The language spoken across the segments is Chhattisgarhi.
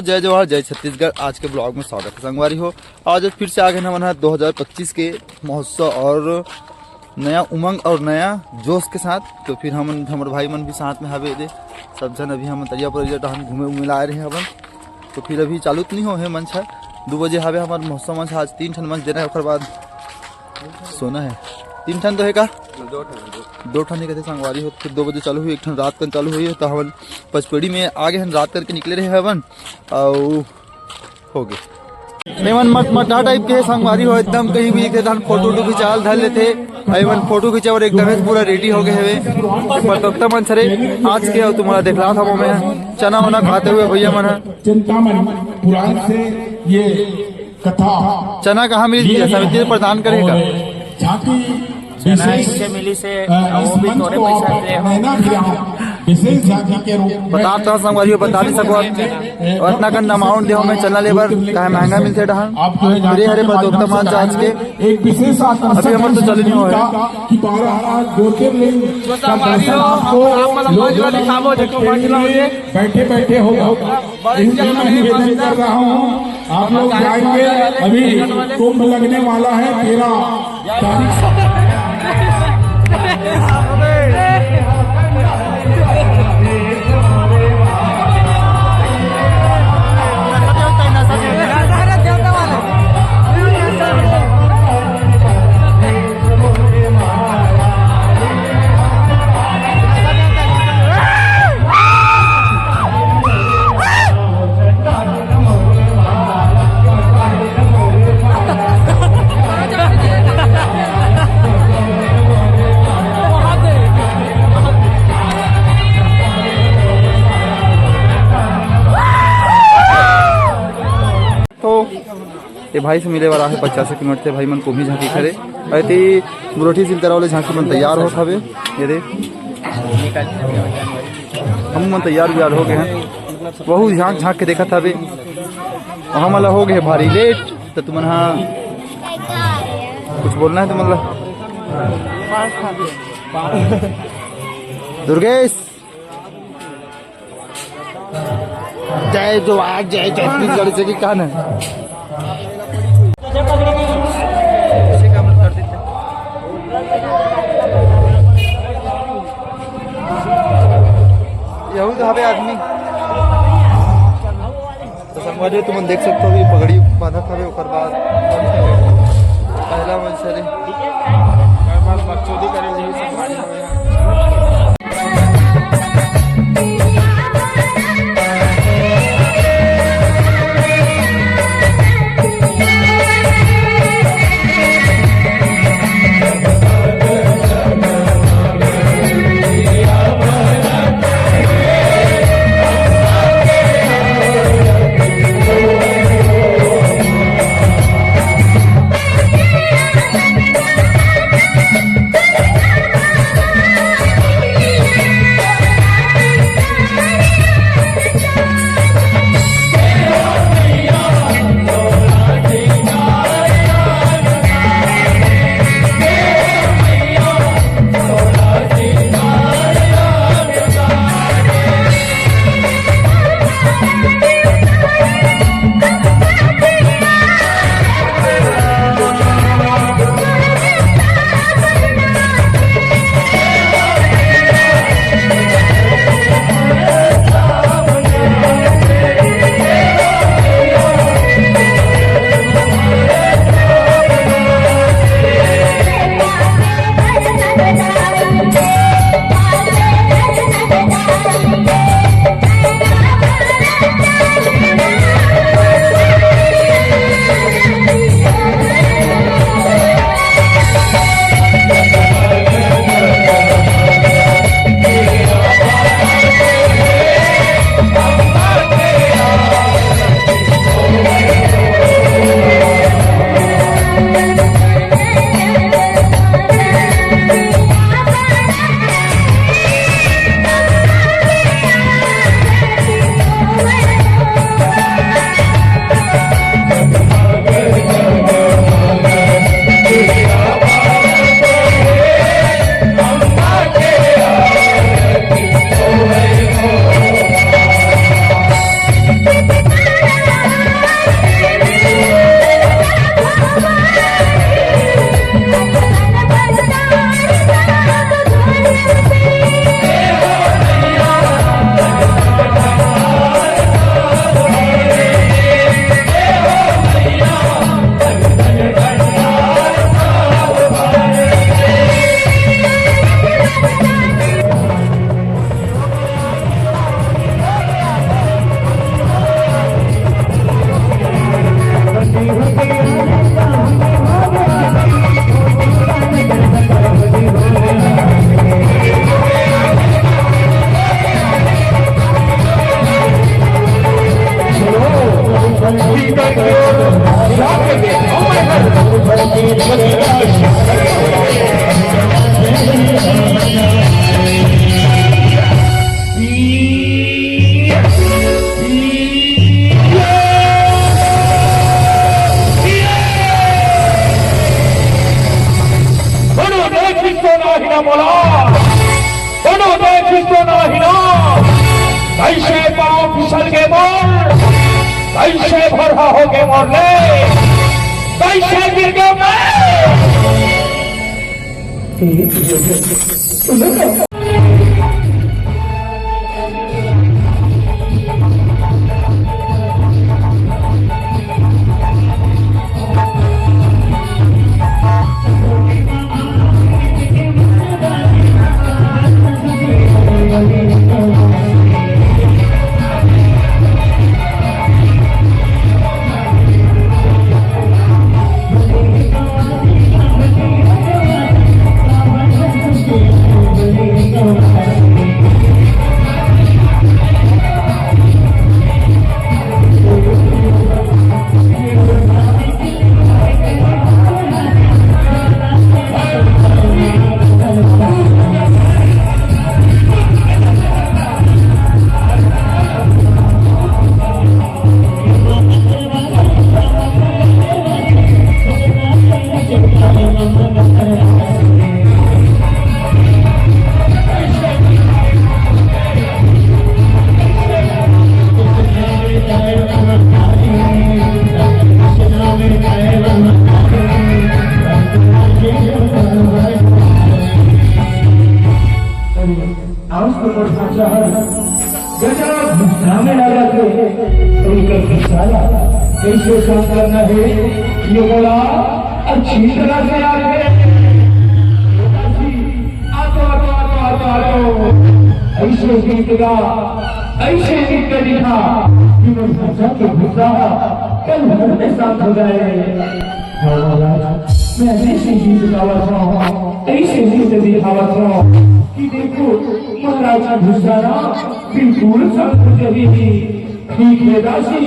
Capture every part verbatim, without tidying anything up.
जय जोहार, जय छत्तीसगढ़। आज के ब्लॉग में स्वागत है संगवारी हो। आज फिर से आ गए हमन ह दो हज़ार पच्चीस के महोत्सव और नया उमंग और नया जोश के साथ। तो फिर हमन, हमर भाई मन भी साथ में हवे दे, सब झन अभी हमन तरिया पर डहन घूमे उमे ला रहे हवन। तो फिर अभी चालू तो नहीं हो हे मंच ह, दू बजे हवे हमर महोत्सव मंच ह। आज तीन ठन मंच देना है, ओकर बाद सोना है। तीन ठन तो है का? दो ठन, दो। दो ठन ही कथे संगवारी हो। फिर दो बजे चालू हुई, एक ठन रात कन चालू हुई, तो हमन पचपेड़ी में आ गए हन, रात करके निकले रहे हवन। अउ हो गए। एमन मटमटा टाइप के संगवारी हो, एकदम कहीं भी दिखे तहन फोटो वोटो खिंचाल धर लेथे। अउ एमन फोटो खिंचे और एकदम पूरा रेडी हो गए हवे। पर तब तक मन सरे आज के अउ तुम्हारा देखला था मैं चना वना खाते हुए भैया मन ह। चिंतामणि पुराण से ये कथा। चना कहाँ मिली थी? समिति प्रदान करेगा। झांकी चना विशेष, इनसे मिली से, अ, वो इस भी मंच तोरे को पैसा आप दे हो। नैना विराम विशेष झांकी के रूप में बता तो संगवारी हो, बता नहीं सको। और इतना कन अमाउंट देहो मैं चना लेबर, काहे महंगा मिलथे डहन। आप जो है हरे हरे बदोत्तम आज के एक विशेष आकर्षण अभी हमर तो चले नहीं हो है। कि बारह ज्योतिर्लिंग का दर्शन आपको आप मतलब लोग दिखाओ, देखो, मांझी ला होइए। बैठे बैठे होगा। इनसे मैं निवेदन कर रहा हूँ, आप लोग जाएंगे, अभी कुंभ लगने वाला है तेरह तारीख। तो ये भाई से मिले वाला है पचास किलोमीटर से, भाई मन कुम्ही झांकी करे। अरे ती मुरोठी सिलतरा वाले झांकी मन तैयार होत हवे। ये दे, हम मन तैयार व्यार हो गए हैं। वहू झांक झांक के देखत हवे। हमन ला हो गए भारी लेट, तो तुमन हा कुछ बोलना है तुमन ला? दुर्गेश, जय जोहार, जय छत्तीसगढ़ से कि का ना? यहू तो हवे आदमी। तो संगवारी हो, तुमन देख सकते हो, ये पगड़ी बांधत हवे, ओकर बाद पहला मंच हरे। ओकर बाद बकचोदी करे ले संगवारी हो। कोनो देखिस तो नाही ना मोला, कोनो देखिस तो नाही ना। कैसे पाँव फिसल गे मोर, कैसे भरहा हो गे मोर ले, कैसे गिर गे मैं। आज तो मोर भांचा हर गजब गुस्सा में आ जाथे। उनका गुस्सा ला कैसे शांत करना है, ये मोला अच्छी तरह से याद है। आतो, आतो, आतो, आतो, आतो। ऐसे गीत गा, ऐसे गीत दिखा कि मोर भांचा के गुस्सा कल भर में शांत हो जाए। हाँ महाराज, मैं ऐसे गीत गावत हूँ, ऐसे गीत दिखावत हूँ कि देखो महाराज का गुस्सा ना बिल्कुल शांत हो जाएगी। ठीक है दासी,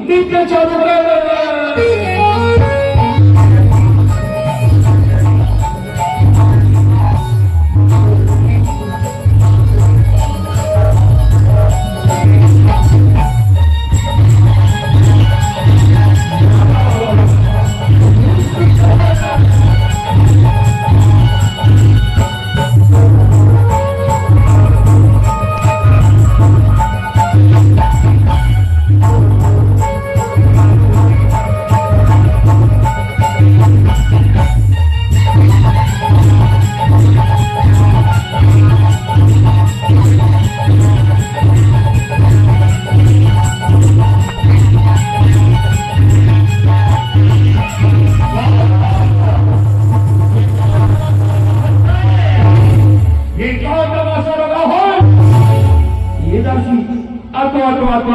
नृत्य चालू कर। ये क्या तमाशा लगा है? ये दासी, आतो, आतो, आतो।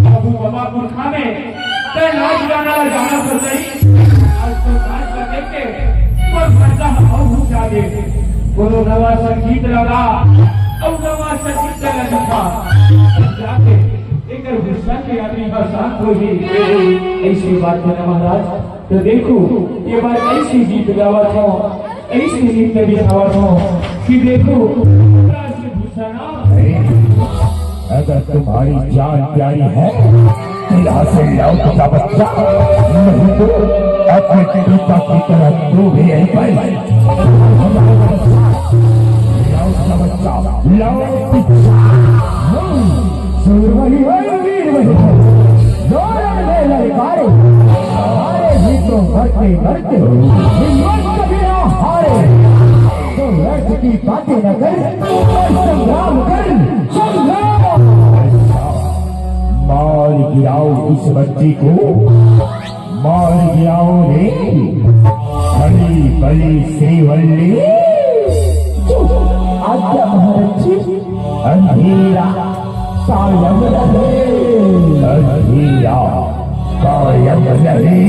बाबू बाबा पुरखा में तै नाच गाना ला जाना कर नहीं। आज तो नाच कर देख के पर फंदा हम हो जागे। कोनो नवा संगीत लगा, और नवा संगीत लगा दिखा। जाके एकर गुस्सा के आदमी का शांत हो ही। ऐसी बात है ना महाराज। तो देखो, ये बार ऐसी गीत गावत हूँ, ऐसी गीत दिखावत हूँ कि देखो, अरे, अगर तुम्हारी जान प्यारी है तो यहाँ से लौट जा बच्चा, नहीं तो अपने पिता की तरह तू भी यहीं पर। लौट जा बच्चा, लौट जा। सुर वही है, वीर वही है। जो रण में ललकारे, हारे भी तो मरते मरते हिम्मत कभी ना हारे। तो व्यर्थ की बातें न कर, और संग्राम कर, संग्राम। मार गिराओ इस बच्ची को, मार गिराओ रे, बड़ी बड़ी श्रीवल्ली। आज्ञा महाराज जी। अंधेरा कायम रहे। अंधेरा कायम रहे।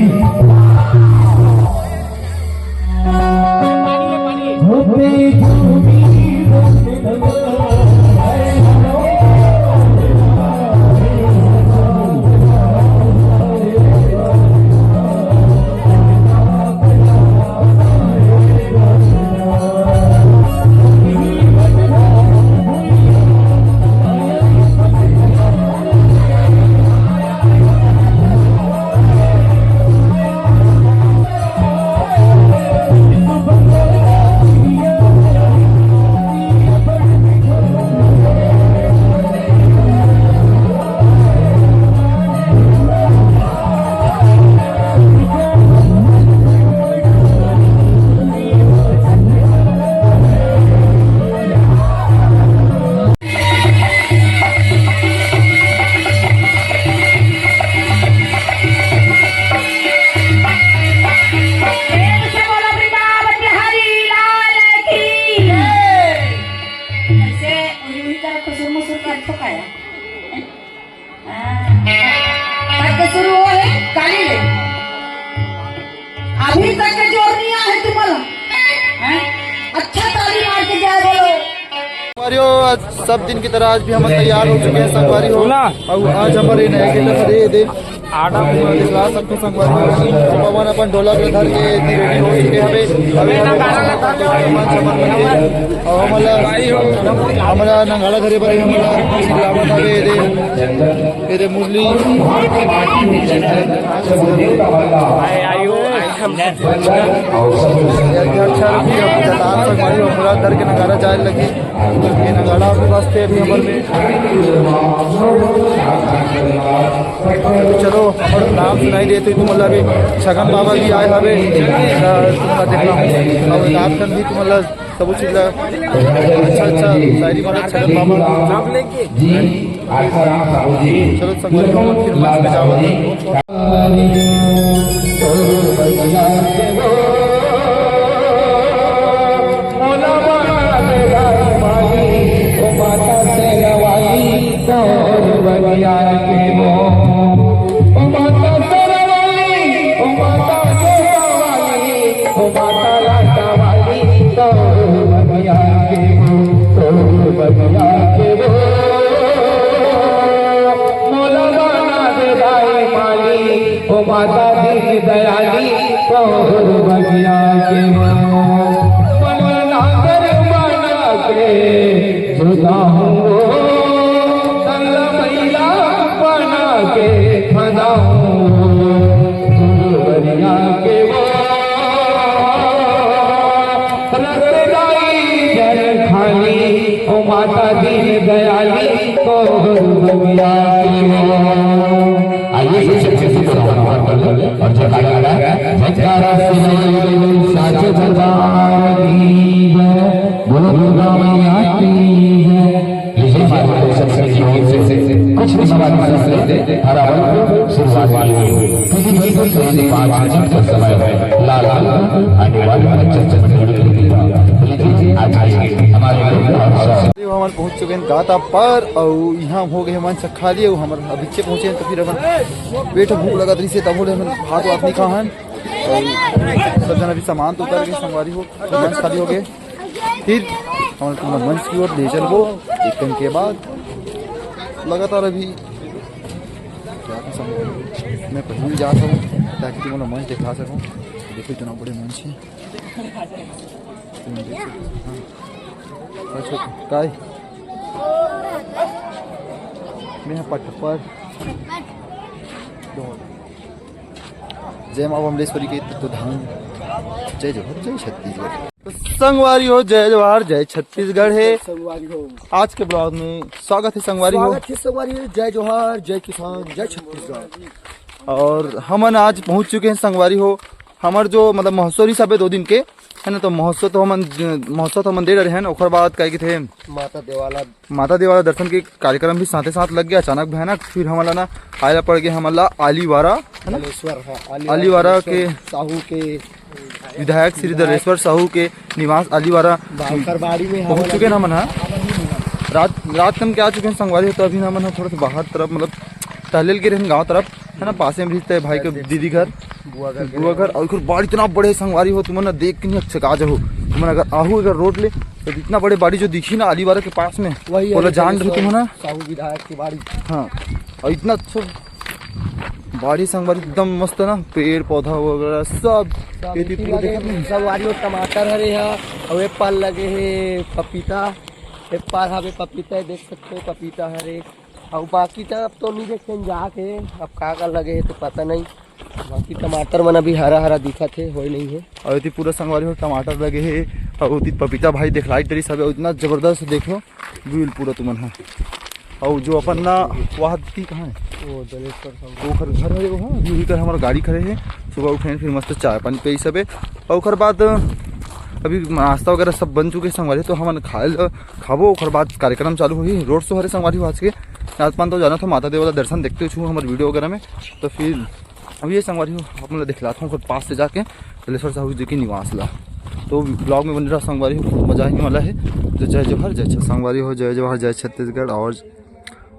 होते ताली ले। अभी तक के जोर नहीं आया है तुम्हारा, हैं? अच्छा ताली मार के जय बोलो। संगवारी हो, आज सब दिन की तरह आज भी हम तैयार हो चुके हैं संगवारी हो। और आज हमारे नए गेट हरे दे। आडा पूरा दिखला सकते संगवारी हो। पवन अपन ढोलक धर के एती रेडी हो चुके हवे। अभी हम और हमला, हमला नगाड़ा धरे बर हमला चिल्लावत हवे दे। ये दे मुरली। अच्छा रुकी, अब जलाल संगवारी हो, मुराद धर के नगाड़ा जाए लगी। ये नगाड़ा के वास्ते अभी हमर में। चलो, हमर नाम सुनाई देते तुम, मतलब अभी छगन बाबा भी आए हवे, त तुमका देखना। और रात कन भी तुम, मतलब सब चीज ला अच्छा अच्छा शायरी मारा छगन बाबा। जी, आसाराम साहू जी। चलो संगवारी हो, फिर मंच पे जावत हन। ओ माता दीन दयाली, तोर बगिया के वो मन नागर बना के जुदा हूँ, तंग मैला बना के फंदा हूँ, बगिया के वो रसदाई जल खाली, ओ माता दीन दयाली, तोर बगिया के वो। आइए, सबसे अच्छे से दोनों हाथ ऊपर कर ले और जयकारा लगा, जयकारा से बोलो साचे दरबार की जय, बोलो दुर्गा मैया की जय। लीजिए, हमारे लोग सब समिति की ओर से कुछ भी हमारी तरफ से हरा बल शुरुआत की हुई। क्योंकि बिल्कुल सही पाँच मिनट का समय है। लाल आने वाले पंचायत समिति की ओर से। लीजिए, आज के हमारे लोग और सब हमारे पहुंच चुके हैं गाता पर और यहाँ हो गए मंच खाली। और हमर अभिच्चे पहुंचे हैं तो फिर हमर पेट भूख लगत रही से तब बोले हम भात वात नहीं खाहन। और सब जन अभी सामान तो उतर गए, संगवारी हो, मंच खाली हो गए। फिर हम तुम मंच की ओर ले चलबो एक दिन के बाद। लगातार अभी क्या था संगवारी, मैं पहले भी जा सकूँ ताकि तुम लोग मंच दिखा सकूँ। देखो इतना बड़े मंच है। तुम देख सकते हो। हाँ। अच्छा, काय? मैं पट पर। जय माँ बमलेश्वरी के तत्व धाम। जय जोहार, जय छत्तीसगढ़। तो संगवारी हो, जय जोहार, जय छत्तीसगढ़ है। संगवारी हो। आज के ब्लॉग में स्वागत है संगवारी हो। स्वागत है संगवारी हो। जय जोहार, जय किसान, जय छत्तीसगढ़। और हमन आज पहुंच चुके हैं संगवारी हो, हमर जो मतलब महोत्सव रहिस हबे दो दिन के, है ना, तो महोत्सव तो हमन, महोत्सव तो हमन दे डरे हन। ओकर बाद का कहिथे, माता देवाला। माता देवाला दर्शन के कार्यक्रम भी साथे साथ लग गया अचानक भयानक। फिर हमन ला ना आए ला पड़ गया, हमन ला आलीवारा, है ना, दलेश्वर, हाँ, आलीवारा आलीवारा दलेश्वर के साहू के विधायक श्री दलेश्वर साहू के निवास आलीवारा बांकर बाड़ी में पहुंच चुके हैं हमन, हाँ। रात, रात कन के आ चुके हैं संगवारी हो, तो अभी हमन ह थोड़ा सा बाहर तरफ मतलब टहले के रहन गांव तरफ, है ना, पासे में भी ते भाई के दीदी घर, बुआ घर के बुआ घर, और ओकर बाड़ी इतना बड़े संगवारी हो, तुमन ना देख के नहीं अच्छा आ जाओ। तुमन अगर आहू अगर रोड ले तो इतना बड़े बाड़ी जो दिखी ना आलीवारा के पास में, वही ओला है जान रहे दलेश्वर तुमन ना। साहू विधायक की बाड़ी। हाँ, और इतना अच्छा बाड़ी संगवारी एकदम मस्त ना, पेड़ पौधा वगैरह सब। सब एती इसी पूरा लगे देखत नहीं। संगवारी हो, टमाटर हरे हा, और एप्पल लगे है, पपीता, एप्पल हवे, पपीता है, देख सकते हो पपीता हरे। और बाकी तो अब तो नहीं देखे जाके, अब का का लगे है तो पता नहीं। बाकी टमाटर मन अभी हरा हरा दिखत है, होए नहीं है। और एती पूरा संगवारी हो टमाटर लगे है, और ओती पपीता भाई देखलाई डरी सब, इतना जबरदस्त देखो। बिल्कुल पूरा तुमन ह। अउ जो अपन ना वहाँ ती कहाँ है? वो दलेश्वर साहू। ओखर घर है वो, हाँ, अभी उधर हमारा गाड़ी खड़े है। सुबह उठे हैं, फिर मस्त चाय पानी पे ही सब है। और ओखर बाद अभी नाश्ता वगैरह सब बन चुके हैं संगवारी, तो हमन खाए ल-, खाबो। ओखर बाद कार्यक्रम चालू होही, रोड शो हरे संगवारी हो आज के। आज पान तो जाना था माता देव वाला दर्शन देखते हुए हमारे वीडियो वगैरह में, तो फिर अब ये संगवारी हो, आप लोग दिखलाता हूँ ओकर पास से जाके दलेश्वर साहू जी के निवास ला। तो ब्लॉग में बने रहा संगवारी हो, बहुत मजा आने वाला है। तो जय जोहार, जय छ-, संगवारी हो, जय जोहार, जय छत्तीसगढ़। और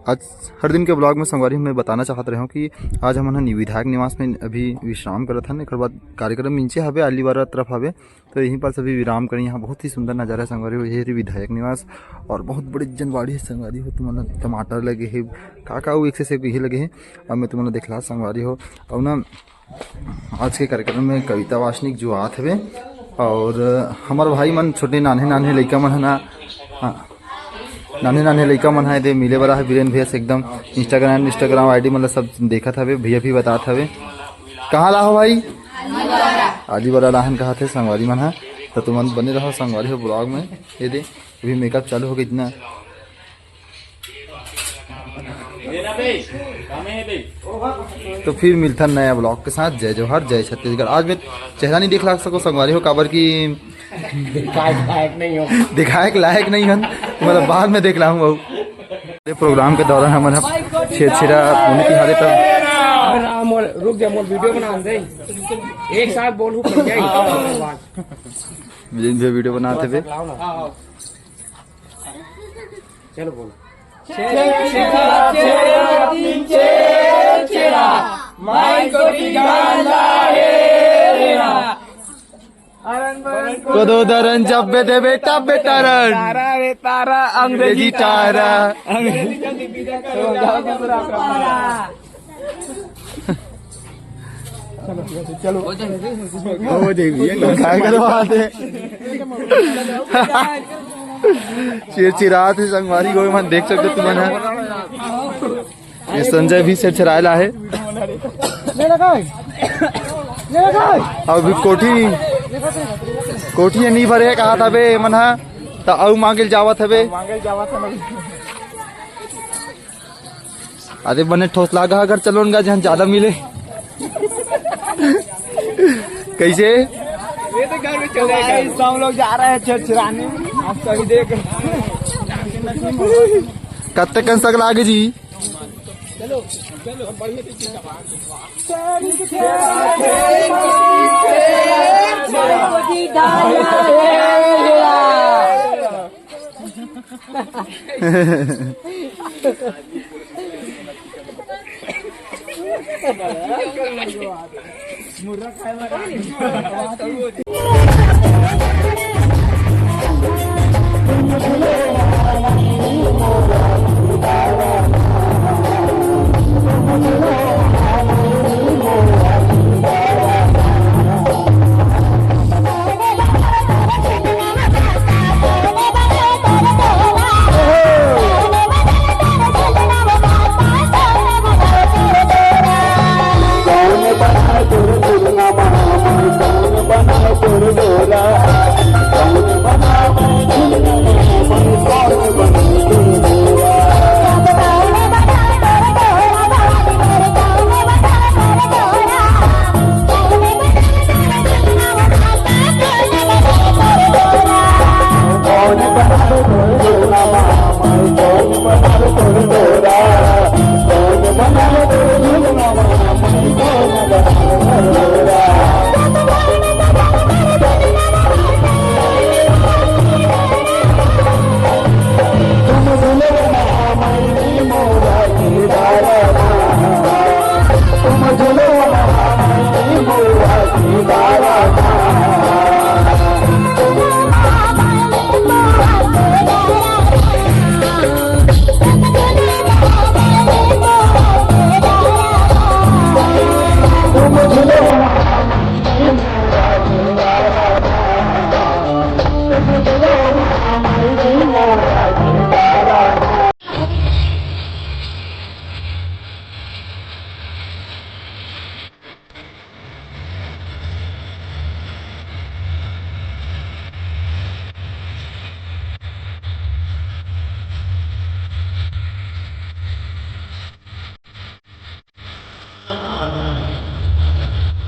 आज हर दिन के ब्लॉग में संगवारी मैं बताना चाहत रहे हूँ कि आज हमन ह विधायक निवास में अभी विश्राम करत हन। एकर बाद कार्यक्रम नीचे हवे, आलीवारा तरफ हवे, तो यहीं पास अभी विराम करें। यहाँ बहुत ही सुंदर नज़ारा है संगवारी हो, ये रही विधायक निवास और बहुत बड़े जनवाड़ी है संगवारी हो। तुमन ला टमाटर लगे है, का का वो एक से एक ये लगे है, अब मैं तुमन ला दिखला संगवारी हो। और ना आज के कार्यक्रम में कविता वाचनिक जो आत हवे और हमर भाई मन छोटे नान्हे नान्हे लइका मन है ना, हाँ, नान्हे नान्हे लइका मन है दे मिले बर आहे बीरेन भैया से एकदम। Instagram Instagram ID मतलब सब देखत हवे, भैया भी बतात हवे। कहाँ ला हो भाई? आली वाला लाहन कहा थे संगवारी मन है, तो तुमन बने रहो संगवारी हो ब्लॉग में। ये दे अभी मेकअप चालू हो गया इतना। तो फिर मिलथन नया ब्लॉग के साथ। जय जोहार, जय छत्तीसगढ़। आज मैं चेहरा नहीं दिखला सको संगवारी हो, काबर कि दिखाए के लायक नहीं हो। दिखाए के लायक नहीं हन, मतलब बाद में देख लाऊं बहू। ये प्रोग्राम के दौरान हमन ह छेरछेरा होने की हालत है। राम, मोर, रुक जा, मोर वीडियो बना दे। एक साथ बोलू, बन जाई। जिन भी वीडियो बनाते थे। चलो बोलो। कदो दरन जब्बे देबे तब्बे तरन। तारा रे तारा, अंग्रेजी अंग्रेजी तारा। चलो। हो जाई भैया, काय करो बात है। चिरचिरात है संगवारी हो, मन देख सकते तुमन है। ये संजय भी चिरचिराए ला है। अभी कोठी, कोठी नहीं भरे कहा था बे मन हा, तो अउ मांगे जावत हबे। अरे बने ठोस लागा अगर चलोन गा जहाँ ज्यादा मिले। कैसे? ये तो घर में चले गए। हम लोग जा रहे हैं चिरचिराने। आप सभी देख। कत्ते कन सक लागे जी?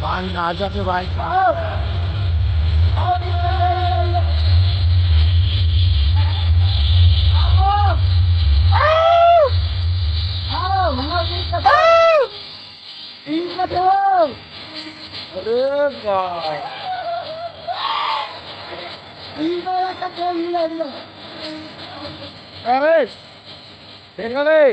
पानी ना आ जाते भाई। अरे भाई। अरे, देखो रे।